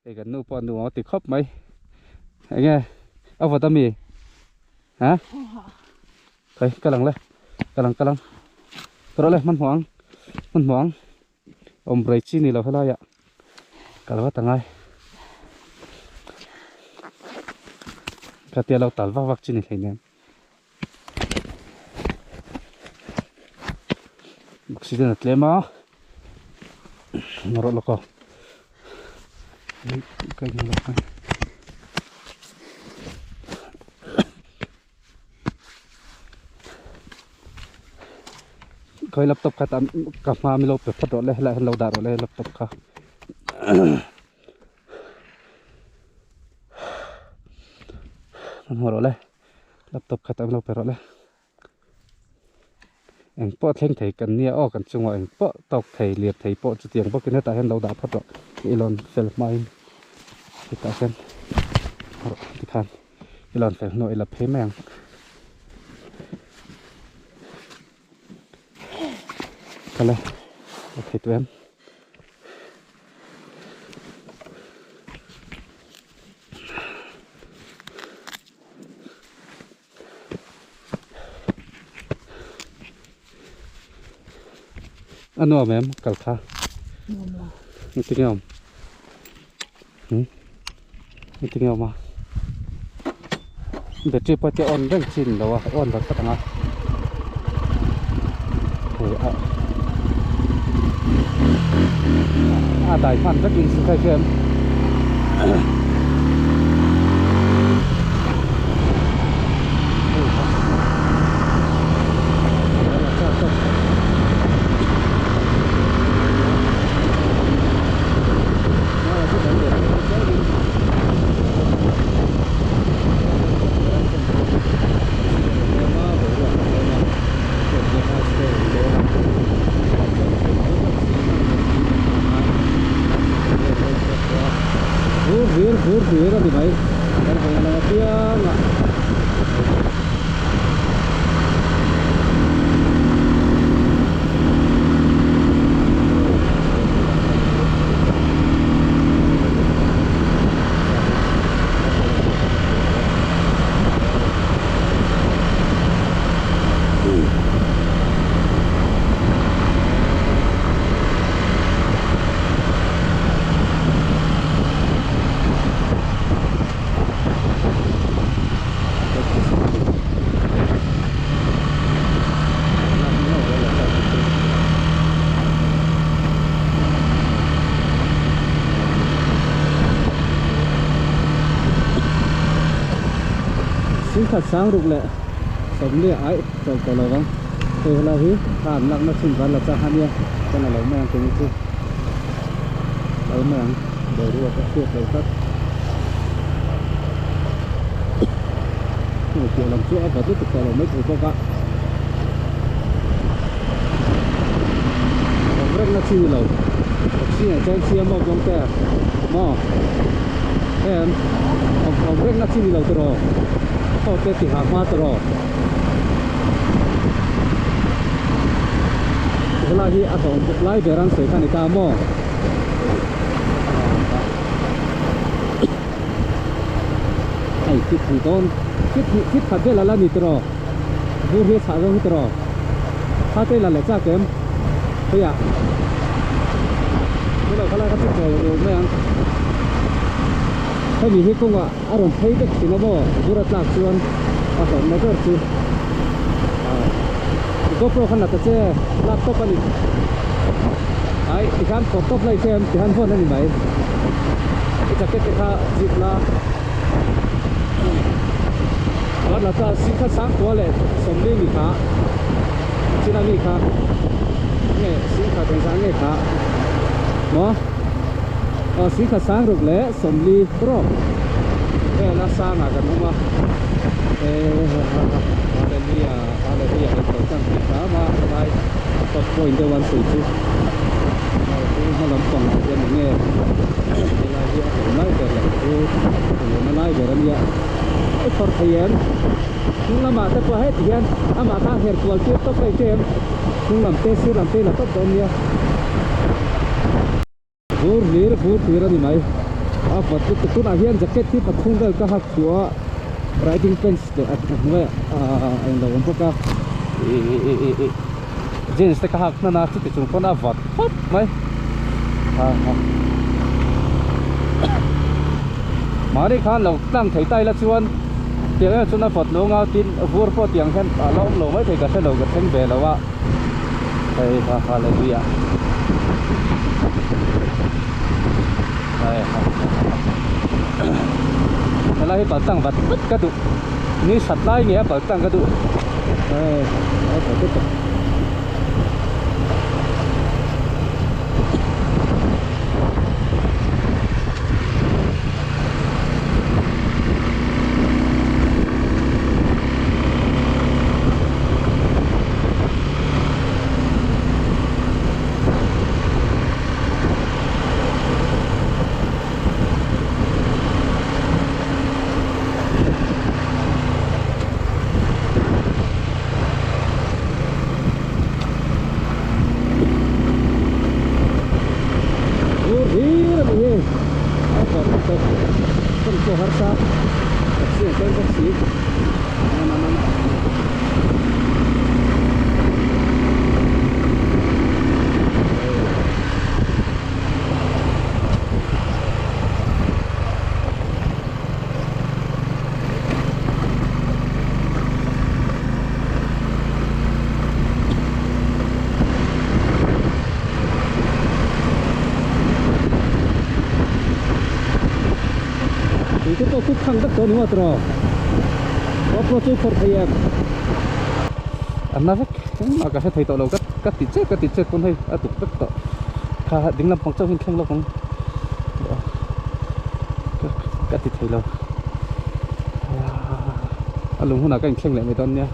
Hei kan nu pawh nuam a ti khawp mai. Enge a vawt ami? Ha? Khai ka lang le. Ka lang ka lang. Ka rawh le hmanhmawh ang. Hmanhmawh ang. Awm rei chi ni lo helai ah. Kal vat angai. Khatia lo tal vak vak chi ni hleinem. Oxygen a tlem a rawh lawk aw khawi laptop kha tam ka hma mi lo pe phawt rawh le helaiah hian lo dah rawh le laptop kha hmanhmawh rawh le. Laptop khat ang lo pe rawh le. Eng pawh thleng thei kan nia aw kan chungah eng pawh tawk thei lir thei pawh chutiang bawkin hetah hian lo dah phawt rawh i lawn fel hmain hetah hian rawh tikhan i lawn fel hnuah i la phei mai ang. Kala a thei tawh em. A nuam em kal kha engtin nge awm engtin nge awm a battery pawh te on reng chin lo a on vat vat ang a hei a a dai hman vek in hre em. Vur hlir vur hlir a ni mai kan hawn lam apiang ah. Singkhat sang ruk leh sawmli aih chawlh tawh lo vang hei helai hi thla an lakna chhun van la chang ania chuan a lo mai ang keini chu lo mai ang boruak a hriat lo tlat hei piah lam chu a vat lutuk tawh lo mai thei bawk a awm reng na chi ni lo taxi ah chuan siam awk zawng te maw em awm reng na chi ni lo tiraw aw te ti hah hma tiraw helai hi a hlawm bawk lai ber an sawi kha ni ta maw hei thil thei dawn thil thei thil khat vel a la ni tiraw vur hi a chhah zawng hi tiraw kha te la leh chak em hei ah hello khalai kha chu chawl ur mai ang hemi hi kawngah a rawn phei vek thin a maw vur a tlak chuan a hlawhna ber chu GoPro khan la ta che laptop a ni ai tikhan phawrh tawp lai che em tikhan vawn a ni mai i jacket te kha zip la chuan la ta singkhat sangkua leh sawmli mi kha china mi kha nge singkhat engzah nge kha maw aw singkhat sang ruk leh sawmli rawk vel a sangah kan awm a hallelujah hallelujah in tawh tlang thei hram a helai top point deuh an sawi chu hma lampang ah hian enge helai hi a hlawm lai ber lo chu hlawm lai ber ania i phawrh thei em hnung lamah te pawh heti hian amah kha her kual tir tawp a inche em hnung lam te sir lam te la tawp dawn nia. Vur hlir vur hlir a ni mai. A vawt lutuk tunah hian jacket hi pathum vel ka hak thuah a riding pants leh a hnuaiah ahh a inlo awm bawk a ihh jeans te ka hak hman a chuti chung pawn a vawt khawp mai mahni khan lo tlang thei ta ila chuan tiang em chuan a vawt lo anga tin vur pawh tiang hian a la awm lo maithei ka hrelo ka thleng ve lo a hei ha hallelujah helai hi pal tlang vat vat ka duh ni sat lai nge a pal tlang ka duh hei a tha tawp. Vur hlir a ni hi a vawt tawp kan pawh harsa taxi ang tlem bawk si Tui te pawh kut thang vek tawh a ni maw tiraw GoPro chu phawrh thei em a na vek engmah ka hre thei tawh lo ka ka ti chet ka ti chet pawn hei a duk vek tawh kha ding lampang chauh hi thleng lawk ang ka ti thei lo a lung hunah ka inthleng leh mai dawn nia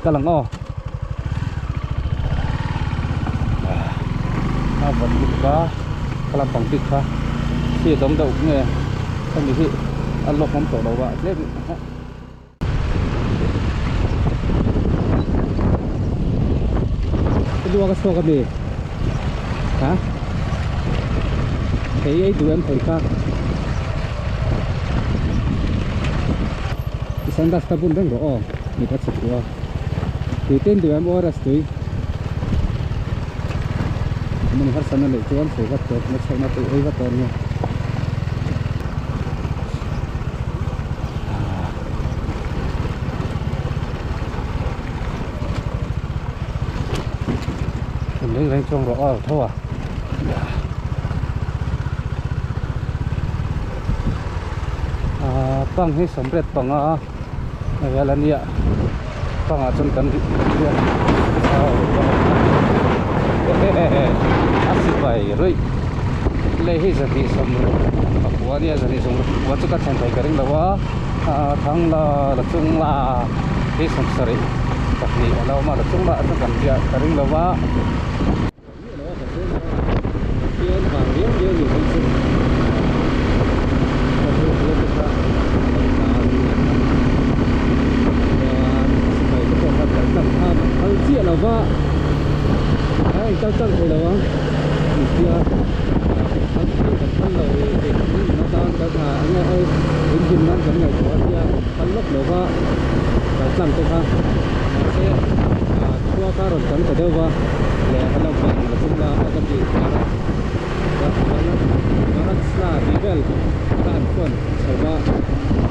ka lang aw a vawt lutuk a ka lampang bik kha khi a dawng deuh nge hemi hi a lawk awm tawh lo a tlem Luak a chhuak a mi ha thei ei duh em thei kha i sunglass kha bun reng rawh aw mit a chhe duh a tui te in duh em ORS tui mawni harsatna neih chuan sawi vat tur na chhawkna tui ei vat dawn nia. Reng reng chuang rawh aw tho a ah pang hi sawmriat panga vel a nia pangah chuan kan a sipai ruih lei hi zahnih sawmruk pakua a nia zahnih sawmruk pakua chu ka thlen thei ka ring lo a ah thang la la chung la hi sawmsarih pahnih a lo awm a la chung lah chu kan biak ka ring lo va. Khua kha rawn tam ta deuh va leh a lo bang la chung la a ka tih Bharat Bharat Sla tih vel kha an phone chho va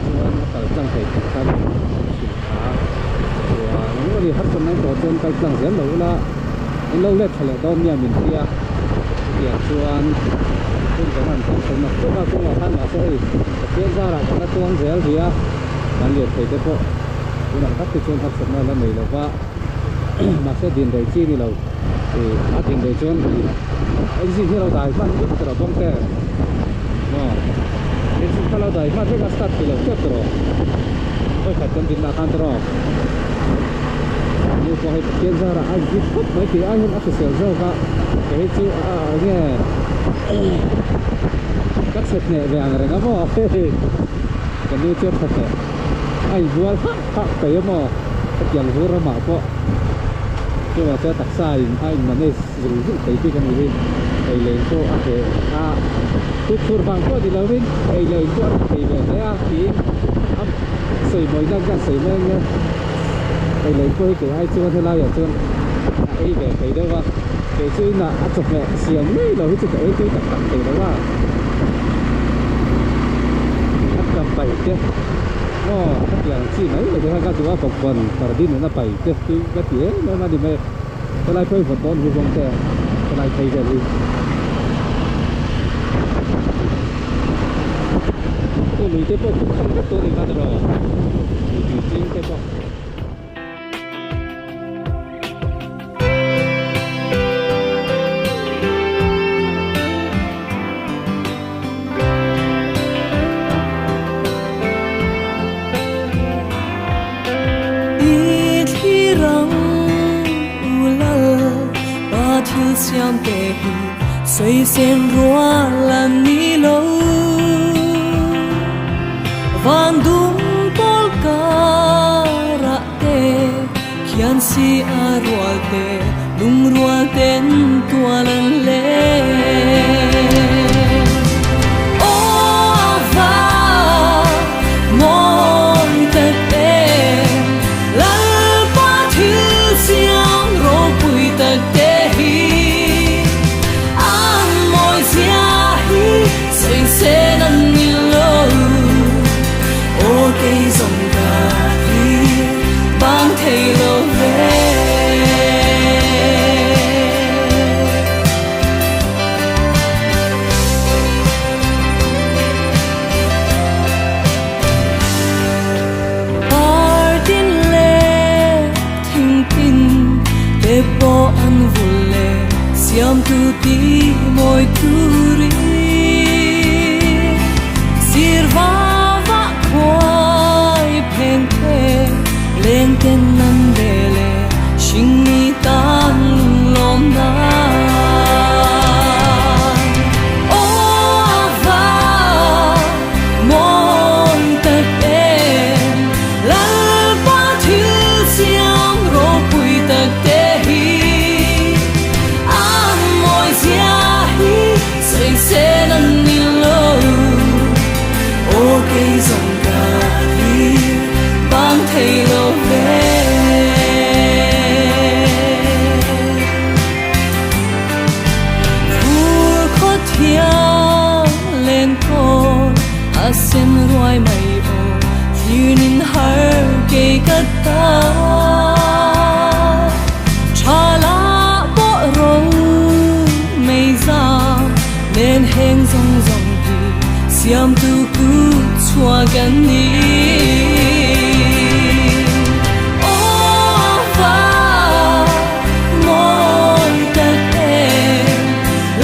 chuan a kal tlang thei tih kha min hrilh a chuan engemaw ni harsatna tawh chuan kal tlang zel lo ula in lo let tha leh dawn nia min ti a chutiang chuan hun kan han hmang chho nak nak a kawngah khan mahse hei Pathian zarah kan la tuang zel rih a kan lian thei te pawh tunah tak te chuan harsatna la nei lo va. Mahse din rei chi ni lo ih a din rei chuan ih engine hi a lo dai hman vek tawh bawng te maw engine kha lo dai hman vek a start tih loh tep tawh vawikhat kan din lah khan tawh nu pawh hei Pathian zarah a vit khawp mai tih ai hian a hrisel zawk a kei hi chu a enge ka chhe hneh ve ang reng a maw ka nu chu a tha hneh a inbual hah hah peih a maw hetiang vur ramah pawh chuvang chuan taksa in a in manage zung zung thei bik a ni hi. Ei leh in pawh a heh a, tutphur vang pawh ni lovin ei leh in pawh a ti thei ve hle a tiin a sawi mawi nan khan sawi mai ang e. Ei leh in pawh hi kei ai chuan helaiah chuan a ei ve thei deuh a, kei chu inah a chawhmeh siam ngei lo hi chu ka ei tui tak tak thei lo a. A ka pai te maw khatiang chi mai mai te khan ka duh a bawkbawn pardi nena pai te tui ka ti em em a ni mai. Helai pawh hi vawt dawn hi vawng te helai phei vel hi. Chu lui te pawh khu kham vek tawh a ni khan erawh lui tui tling te pawh. I thlir ang u lal pa thil siam te hi sawi sen rual an ni lo. Van dum pawl karah te khian si a rual te lungrual ten tual an leng. Aw va mawi tak em Lalpa thil siam ropui tak te hi an mawi zia hi sawi sen an ni lo. Aw kei zawng ka thlir bang thei lo ve. Partin leh thingtin te pawh an vul leh siamtu ti mawi turin sir va va khuai pheng phe leng ten an ve leh hringmi tan lunglawm nan. Aw va mawi tak em Lalpa thil siam ropui tak te hi an mawi zia hi sawi sen an ni lo. Aw kei zawng ka thlir bang thei lo ve. Fur khaw thiang len kawl a sen ruai mai aw thlir nin har kei ka ta. Tha la pawh ro mei zam nen heng zawng zawng hi siamtu kut chhuah kan ni. Aw va mawi tak em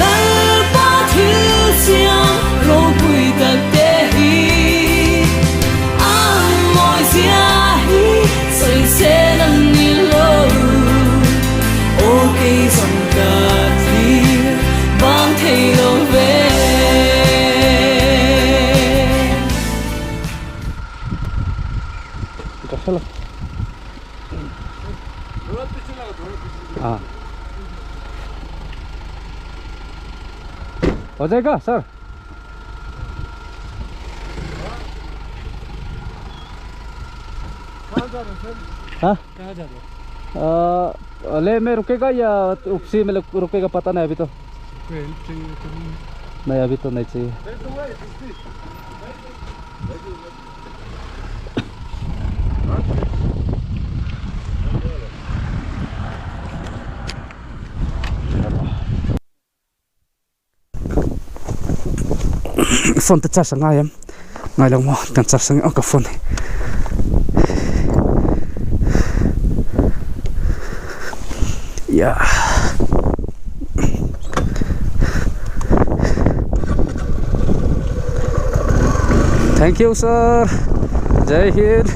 Lalpa thil siam ropui tak te hi an mawi zia hi sawi sen an ni lo. Aw kei zawng ka thlir vang thei lo ve. Ka hre lo. हो जाएगा sir कहाँ जा रहे हो सर? हाँ कहाँ जा रहे हो? ले में रुकेगा या उपसी में रुकेगा पता नहीं अभी तो। कोई हेल्प चाहिए तो नहीं? नहीं अभी तो नहीं चाहिए। Phone te charge a ngai em ngai lo maw kan charge ang ka phone hi yeah thank you sir Jai Hind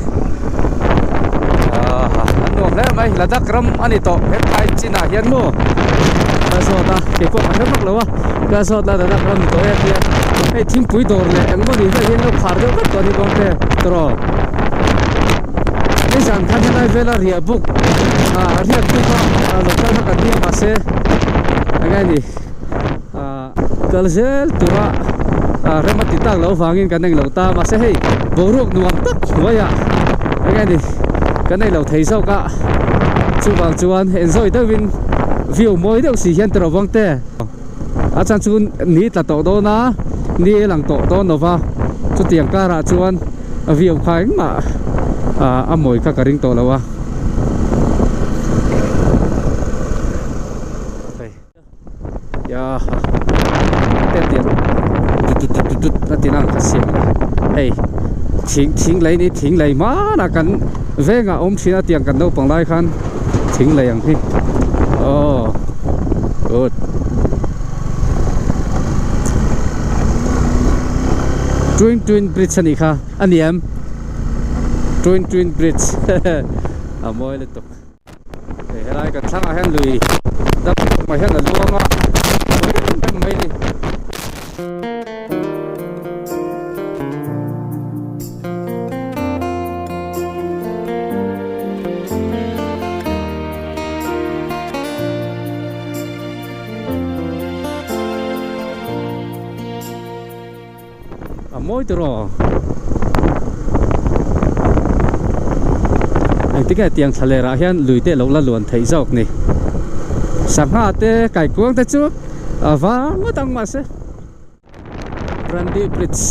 ah an nuam hle mai Ladakh ram a ni tawh hetlai chinah hian maw ka zawt a keipawh ka hre vak lo a ka zawt a Ladakh ram ni tawh e a tia hei thingpui dawr leh engemaw ni vel hian lo khar deuh vek tawh a ni bawk te tawrh nizan khan helai vela riah buk ah riak buk a lo kal kha kan nia mahse eng nge ni. Kal zel tura rem a ti tak loh avangin kan englo ta mahse hei boruak nuam tak hnuaiah eng nge ni kan ei lo thei zawk a chuvang chuan enjoy deuhin view mawi deuh si hian tiraw bawng te a chhan chu ni tla tawh dawn a ni a lang tawh dawn lo va chutiang karah chuan view kha engmah a mawi kha ka ring tawh lo a. Ya te tiang tut tut tut tut a ti nang kha siam a hei thing thing lei ni thing lei hmanah kan vengah awm thin a tiang kan naupang lai khan thing lei ang hi aw good twin twin bridge a nih kha a ni em twin twin bridge a mawi lutuk. Hei helai kan thlangah hian lui dam mai hian a luang a mawi em em mai a ni. A mawi tiraw? Engtin nge tiang thla lerah hian lui te lo la luan theih zawk ni? Sangha te kaikuang te chu a vang ngawt ang mahse Brandy Bridge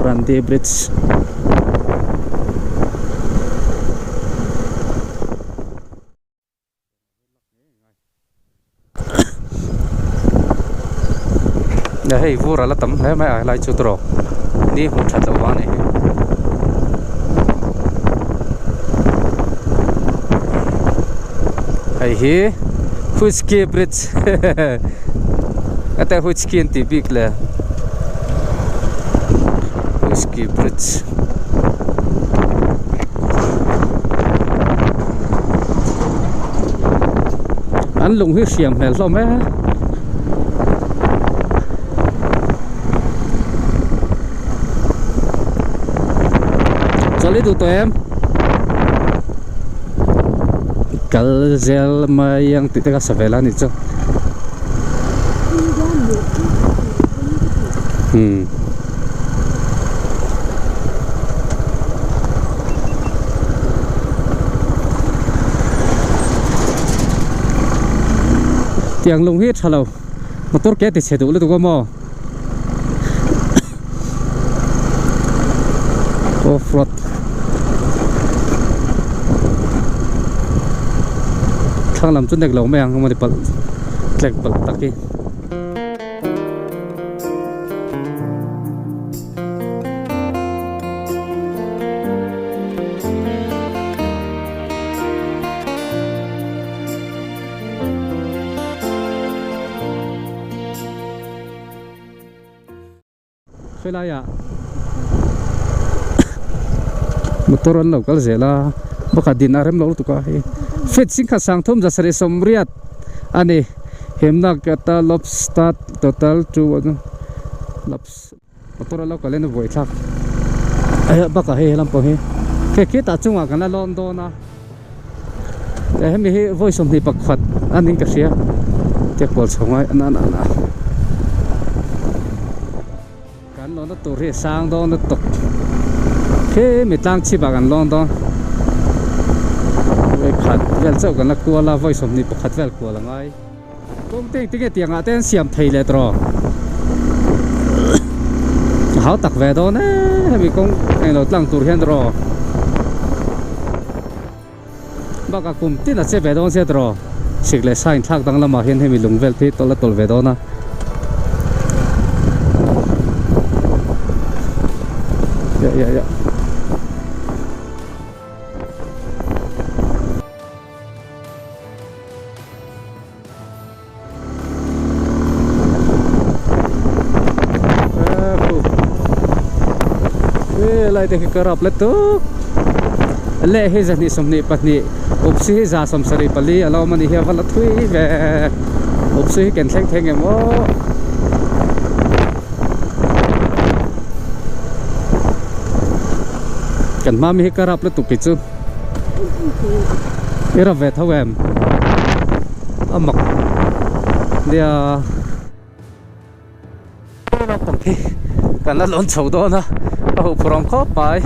Brandy Bridge. Hei vur a la tam hle mai a helai chu tawrh ni hmuh that loh vang a nih hi. Hei hi Whiskey bridge heta whiskey an tih bik le Whiskey bridge. An lung hi hriam hmel hlawm e. Chawlh i duh tawh em? Kal zel mai ang tih te kha sa ve la a nih chu. Hmm. Tiang lung hi a tha lo motor ke ti chhe duh lutuk a maw off road thlang lam chu nek lo mai ang emawni palh tlek palh tak hi. Helaiah motor an lo kal zel a bakah din a rem lo lutuk a hei fencing kha sangthum zasarih sawmriat a ni hemna kata lobster total two lobs motor a lo kal hian a buai thlak a bakah hei helam pawh hi hei khitah chungah kan la lawn dawn a hemi hi vawi sawmhnih pakhat a niin ka hria tia kual chho ngai na na na kan lawn na tur hi a sang dawn lutuk khi mi tlang chhip ah kan lawn dawn vawi khat vel chauh kan la kual a vawi sawmhnih pakhat vel kual a ngai. Kawng te engtin nge tiang ah te an siam thei leh tawh a hau tak ve dawn e hemi kawng englo tlang tur hian tawh bakah kum tin a che ve dawn sia tawh sik leh sa inthlak dang lamah hian hemi lung vel te hi tawlh a tawlh ve dawn a. Ya ya ya. Lai te khi ka rap let tuk leh hi zahnih sawmhnih pahnih upsi hi za sawmsarih pali a lo awm a nih hi a va la thui ve upsi hi ken thleng thleng em aw. Kan hma mi hi ka rap lutuk kei chu. I rap ve tho em? A mak nia. lampang khi kan la lawn chho dawn a, a huphurh awm khawp mai.